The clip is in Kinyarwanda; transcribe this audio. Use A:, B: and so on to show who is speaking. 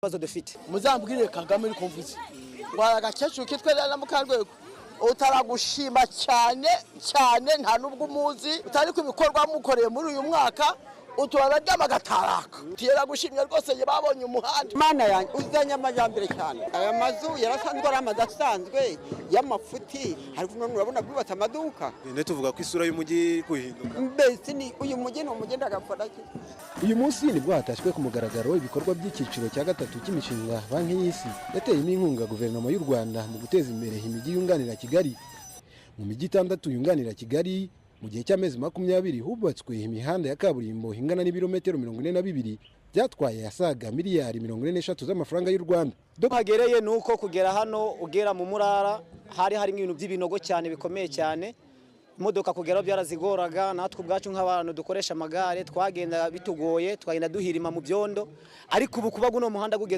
A: Kibazo dufite.
B: Muzambwire Kagame uri kumvuze ngo hari agakecuru kitwa na Mukarwego utaragushima cyane cyane, nta nubwo umuzi, utari ku bikorwa mukoreye muri uyu mwaka, uturaryama agataraka. Tiyeragushimye rwose, babonye umuhanda.
C: Mana yanjye, uzanye amajyambere cyane. Aya mazu yarasanzwe ari amazu asanzwe y'amafuti, ariko none urabona bwubatse amaduka.
D: None tuvuga ko isura y'umujyi iri guhinduka.
C: Mbese ni uyu mujyi, ni umujyi ndagapfa.
E: Uyu munsi nibwo hatashywe ku mugaragaro ibikorwa by'icyiciro cya gatatu cy'imishinga Banki y'Isi yateyemo inkunga Guverinoma y'u Rwanda mu guteza imbere imijyi yunganira Kigali. Mu mijyi itandatu yunganira Kigali, mu gihe cy'amezi 20 hubatswe imihanda ya kaburimbo ingana n'ibirometero 42, byatwaye asaga miliyari 43 z'amafaranga y'u Rwanda.
A: Hagereye ni uko kugera hano ugera mu Murara hari harimo ibintu by'ibinogo cyane bikomeye cyane. Imodoka kugeraho byarazigoraga, natwe ubwacu nk'abantu dukoresha amagare twagenda bitugoye, twagenda duhirima mu byondo, ariko ubu kuba guno muhanda gugeze